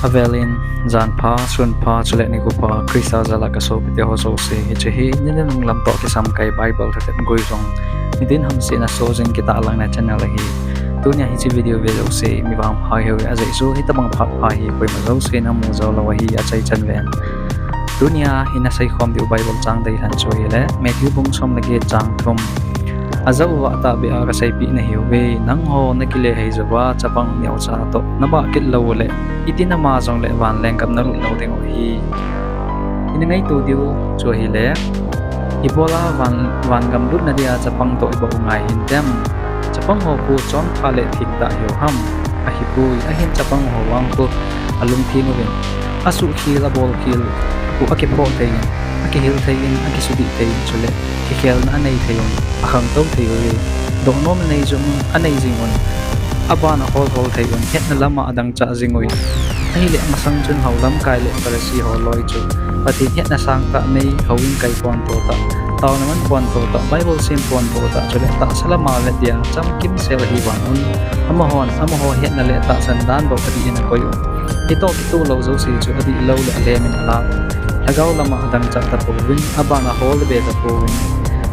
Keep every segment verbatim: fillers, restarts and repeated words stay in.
Avelin, janpha, sunpha, chule nikho pha, Christa jal a kasopite ho jouse, hiche hi, nina nunglam toh kisam kai Bible thutep guijong, nitin hamsetna sojing kitah langna channel ahi. Tunia hiche video ve jouse, mi vangpha hiuve, ajeh chu hitobang phat pha hi, koima jousen amu jou lou ahi, achaichan ven. Tunia ina seikhom diu Bible chang deilhen chu ahile, Matthew bung som le get chang thum. Ajah uva atahbeh a kaseipeh nahiuve, nangho nakile hei jouva, chapang neocha toh nabah kit lou uleh, itin ama jongle vanleng gam nalut lou dingu ahi. Ina ngaito diu chu ahile, ibola van, vangam lutna dia chapang toh ibah u ngai hintem? Chapang ho khu chonpha le thengtah hiu ham? Ahipoi, ahin chapang ho vang khu alungthim uvin, asuhkhel, abolkhel u akiphoh thei in, akihil thei in, akisudih thei in, chule kikhelna anei thei un, akhangtou thei uve. Dohnom anei jong, anei jing un, aban ahol hol thei un, hetna lama adangchah jing uvin. Ahile amasang chun hou lamkai le Pharisee ho loi chu Pathen hetna sangtah nei, houin kai ponto tah, taona man ponto tah, Bible sim ponto tah, chule tahsa lama vet dia chamkimsel ahi vang un, amahon amaho hetna le tahsan dan bou adih in akoi un, hitoh kitoh lou jouse chu adihlou le alem in alah un, lhagao lama adangchah tapouvin, aban ahol be tapouvin,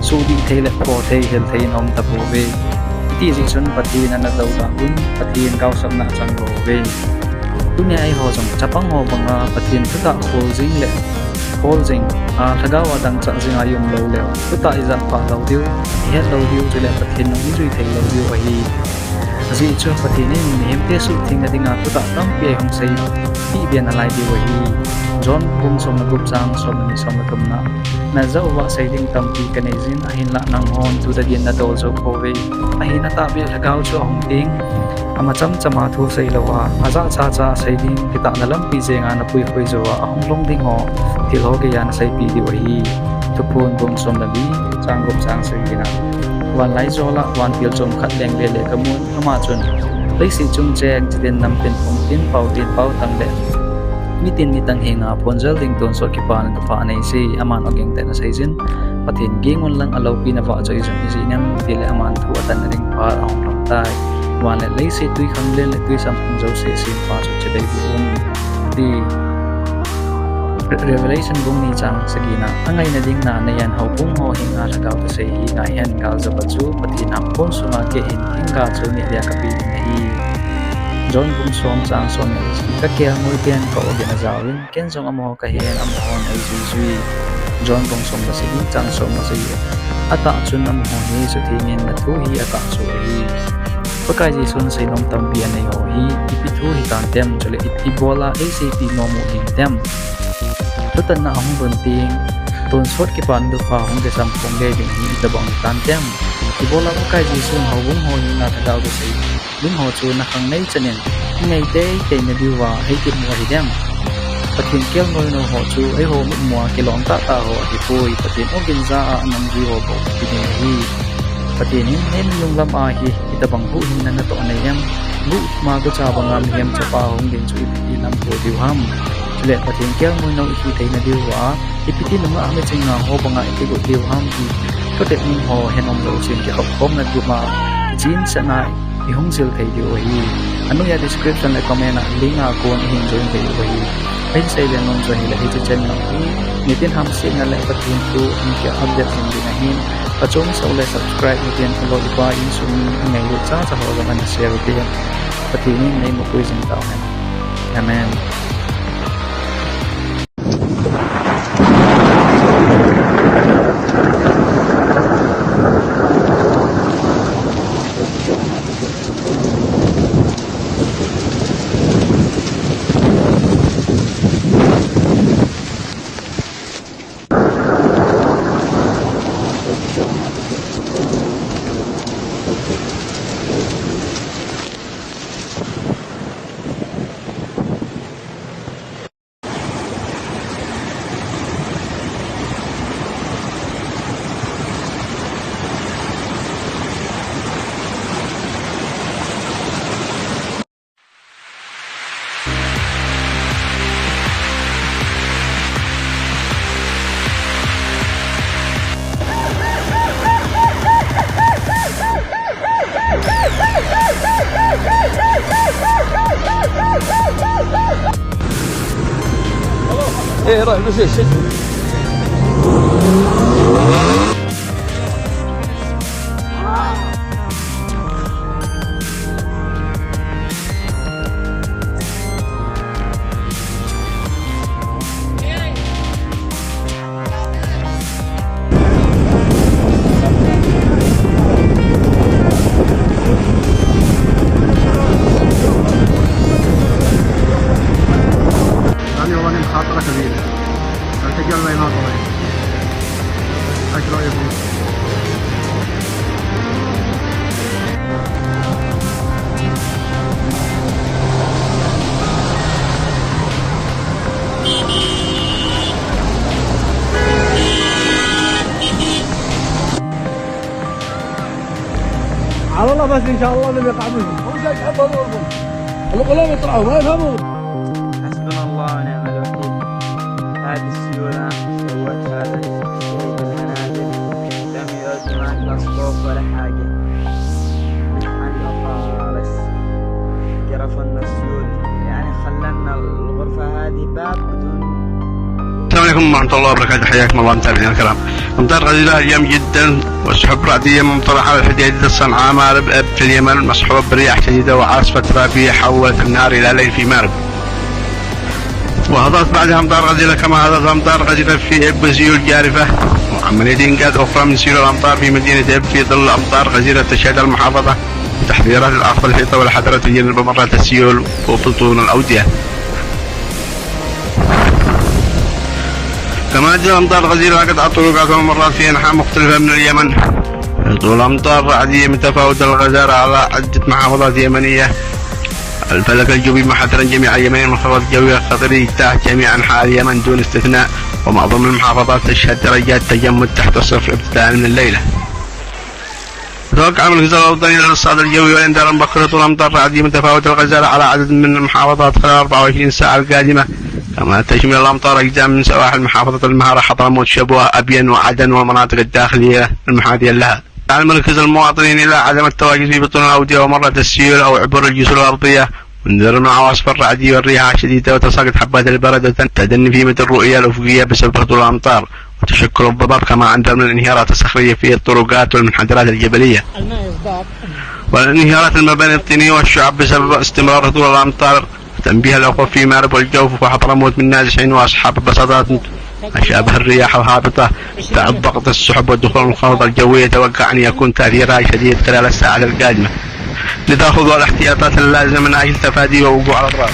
sudih thei le phoh thei, hil thei in aum tapouve. Hiti jeh chun Pathen ana doudah un, Pathen gaosapna achang lou uve. Tunia eiho jong chapang ho banga Pathen thutah khol jing le khol jing, a, lhagao a dangchah jing a i um lou leu, thutah ijah pha lou diu, ihet lou diu, chule Pathen nung ijui thei lou diu ahi. Ajeh chu Pathen in mihemte suhthengna dinga thutah tampi eihung seipeh be nalai diu ahi. John bung som le gup chang som le ni, som le thumna. Najah uva sei ding tampi kanei jin, ahinlah nanghon tu tadin nadol jou pouve. Ahin atahbeh lhagao chu ahung teng, ama chamchama thu seilouva, ajah chacha sei ding kitahna lampi jenga napuikhoi jouva ahung lhung ding ho, thil ho geiya naseipeh diu ahi. Thuphon bung som le li, chang gup chang sagina. Vanlaijol a vantil chomkhat leng vele kamun, ama chun, leiset chung cheng chitin namtin, phungtin, paotin, paotang le mitin mitang henga phongjal ding tonsot kipana thupha aneise, aman ogin tah in aseijin, Pathen ging un lang aloupina vahchoi jong ijih nem, tile aman thu atanna ding phat ahung lhung tai. Van le leiset, twikhanglen le twisamphang jouse sempa chu chibai boh un, ti. Re-, Revelation bung ni chang sagina, angaina ding nanei in houbung ho henga lhagao thusei hi ngaihen, galjapa chu Pathen hangpon sunga keihin thingga chu neh dia kapeh ding ahi. John bung som chang som le li, kakelngoi ten ka-ogin ajaovin, ken jong amaho kahen, amahon eijuijui. John bung som le sagi chang som le sagi, atah chun amaho hi suthengin nathu hi atahchu ahi. Pakai Jesun seinom tampi anei ho hi ipi thu hitantem, chule i-, ibola eiseipeh nom u hintem? Thutanna ahung lhun teng, tonsot kipana thupha hung kisam phong gei ding hi itobang hitantem? Ibola Pakai Jesun houbung ho henga lhagao thusei ding ho chu nakhang nei chanin ingai teitei nadiuva eitep u ahidem? Pathen kelngoi nou ho chu eiho mitmua kilom tahtah ho ahipoi, Pathen ogin ja a anungjui ho bou kiti ding ahi. Pathen in neinung lam a hi itobang huhhingna natoh anei em? Guhthima gucha banga mihem chapa hung ding chu ipi ilamto diu ham? Chule Pathen kelngoi nou ihi theina diuva ipi ti nungah miching nga ho banga ikigot diu ham ti, thutep mun ho henom jousen kikhopkhomna group a kichensahna ihung jil thei diu ahi. Anoiya description le comment a link a kon ihin join thei diu ahi. Ahin seile nom chu ahile hiche channel hi nitin hamsetna le Pathen thu hung ki update jing ding ahin, achom sah le subscribe uten, aloi ipa insung mi angailut chacha ho jong ana share uten. Pathen in neimapui jing tauhen. Amen. ايه، روح، مشي، شد. يعني والله مخاطرة كبيرة. الحجر لا يناطر. ايش رأيكم؟ على الله بس، إن شاء الله نبي قاعدين. هو جاي يحب أموركم. الغلام يطلعوا، ما يفهموا. حسبنا الله ونعم الوكيل. هذه السيولة سوت هذا الشيء بالمنازل. لم يعد هناك لا سطوح ولا حاجة. سبحان الله بس. قرفنا السيول. يعني خلنا الغرفة هذه باب بدون. السلام عليكم ورحمة الله وبركاته، حياكم الله متابعينا الكرام. أمطار غزيرة اليوم جدا، وسحب رعدية ممطرة على الحديدة، صنعاء مأرب، إب في اليمن، مصحوبة برياح شديدة وعاصفة ترابية حولت النهار إلى ليل في مأرب. وهطلت بعدها أمطار غزيرة، كما هطلت أمطار غزيرة في إب وسيول جارفة، وعملية إنقاذ أخرى من سيول الأمطار في مدينة إب في ظل أمطار غزيرة تشهدها المحافظة، وتحذيرات الأخذ الحيطة والحذر تجنب ممرات السيول وبطون الأودية. كما تجري الأمطار الغزيرة على قطع الطرقات والممرات في أنحاء مختلفة من اليمن. هطول أمطار رعدية متفاوتة الغزارة على عدة محافظات يمنية. الفلك الجوي محذرا جميع اليمنيين من انخفاض جوي خطر اجتاح جميع أنحاء اليمن دون استثناء، ومعظم المحافظات تشهد درجات تجمد تحت الصفر ابتداء من الليلة. توقع المركز الوطني للرصاد الجوي والإنذار المبكر هطول أمطار رعدية متفاوتة الغزارة على عدد من المحافظات خلال أربعة وعشرين ساعة القادمة، كما تشمل الأمطار أجزاء من سواحل محافظة المهرة، حضرموت، شبوة، أبين وعدن والمناطق الداخلية المحاذية لها. دعا المركز المواطنين إلى عدم التواجد في بطون الأودية وممرات السيول أو عبور الجسور الأرضية، وانذار من عواصف الرعد والرياح الشديدة وتساقط حبات البرد وتدني في مدى الرؤية الأفقية بسبب هطول الأمطار وتشكل الضباب، كما أنذر من الانهيارات الصخرية في الطرقات والمنحدرات الجبلية. الماء يزداد. والانهيارات المباني الطينية والشعب بسبب استمرار هطول الأمطار. تنبيه الأخوة في مأرب والجوف وحضرموت من نازحين وأصحاب البساطات ما شابه الرياح الهابطة بعد ضغط السحب ودخول المنخفضة الجوية، يتوقع أن يكون تأثيرها شديد خلال الساعات القادمة، لذا خذوا الاحتياطات اللازمة من أجل تفادي وقوع الأضرار.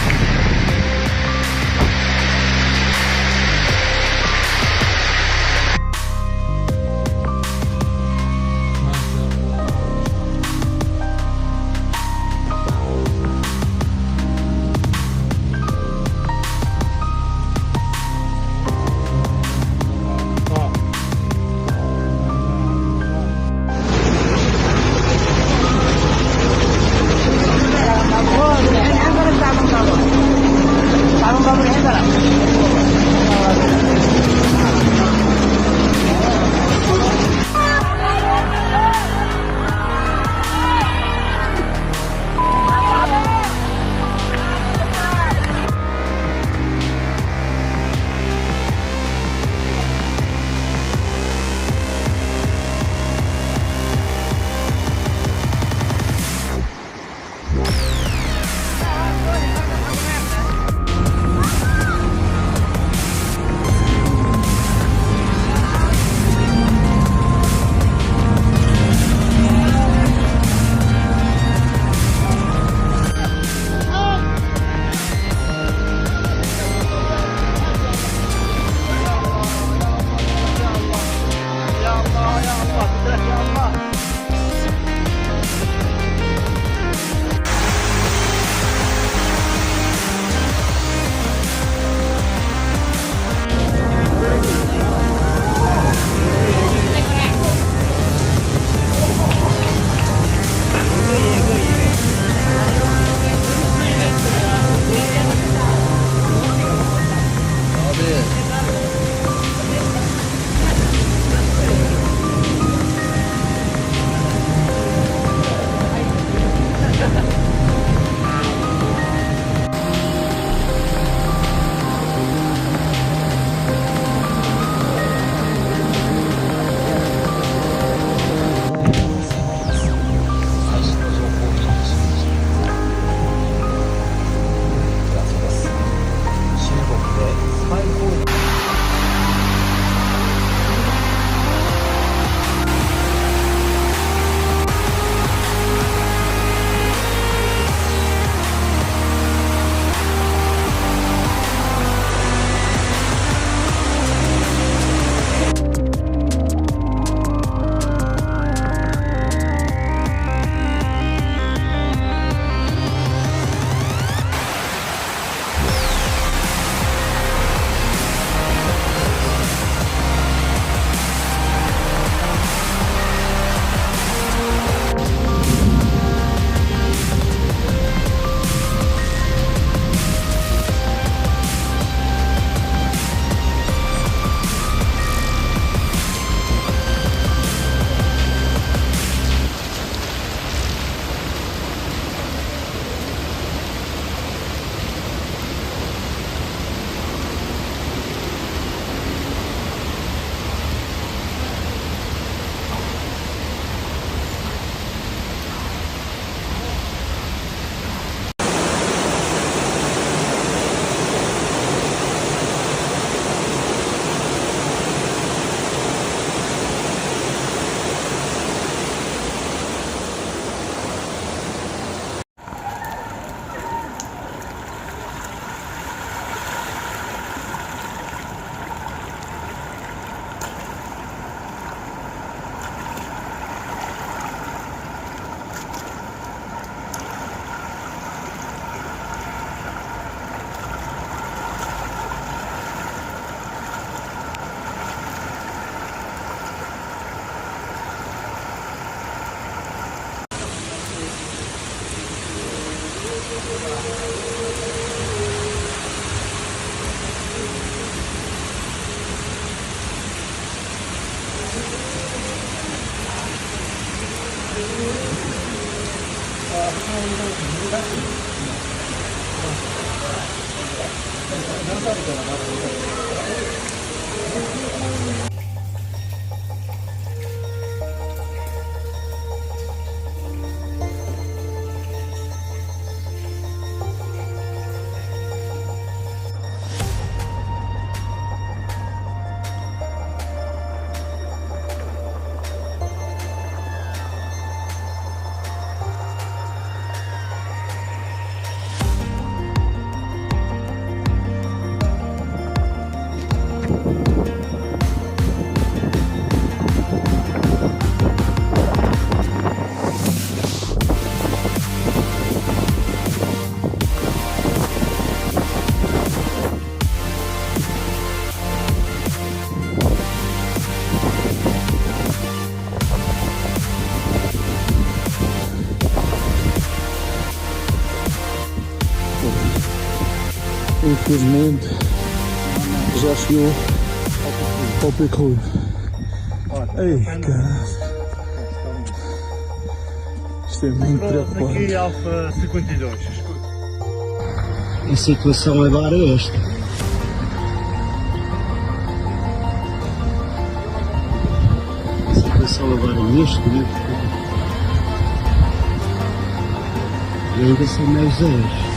Infelizmente, já chegou ao Picudo. Ei, cara. Isto é muito preocupante. Aqui, Alfa cinquenta e dois. A situação agora é esta. A situação agora é neste momento. E ainda são mais dez.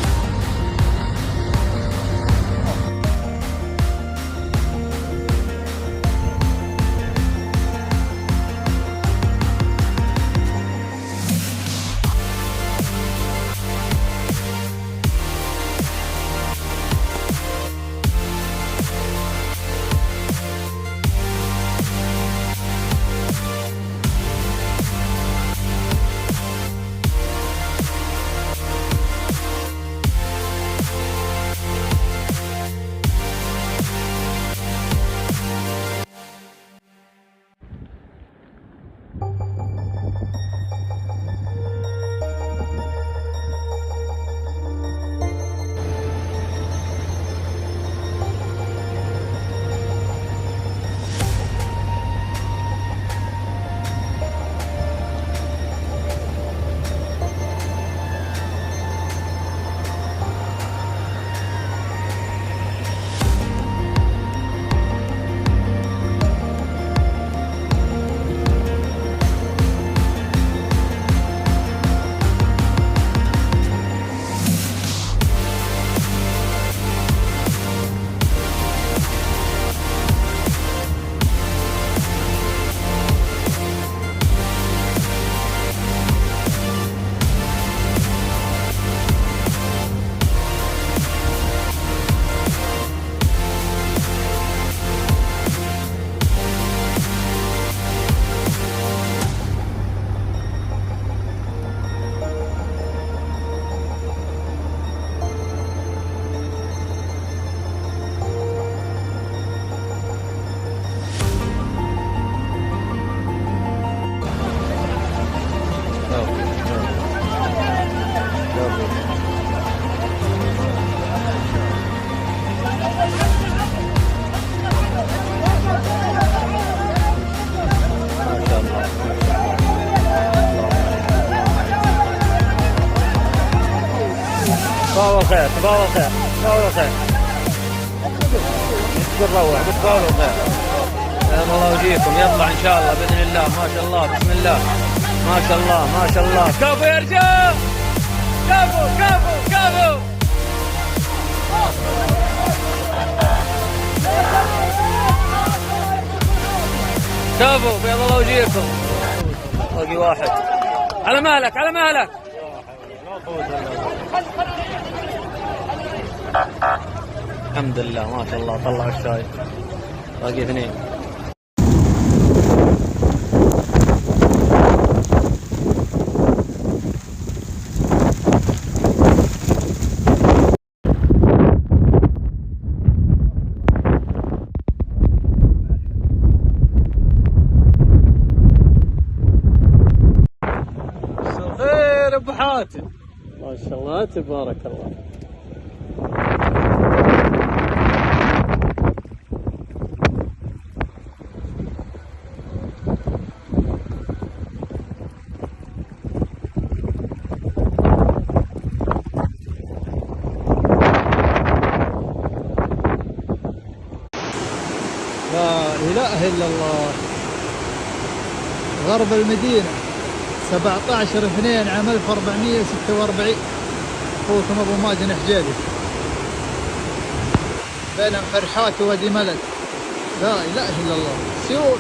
صباح الخير، صباح الخير، صباح الخير. يا الله وجيهكم، يلا إن شاء الله، بإذن الله، ما شاء الله، بسم الله، ما شاء الله، ما شاء الله. كفو يا رجال، كفو، كفو، كفو. كفو، بيض الله وجيهكم. باقي واحد. على مهلك، على مهلك. الحمد لله، ما شاء الله، طلع الشاي. باقي اثنين. مساء الخير يا ابو حاتم. ما شاء الله. تبارك الله. لا إله إلا الله. غرب المدينة، سبعتاشر اثنين عام ألف وأربعمية وستة وأربعين. أخوكم أبو مازن حجازي. بين فرحات ووادي ملك. لا إله إلا الله. سيول.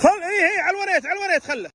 خل، اي، اي، على الوريت، على الوريت، خله.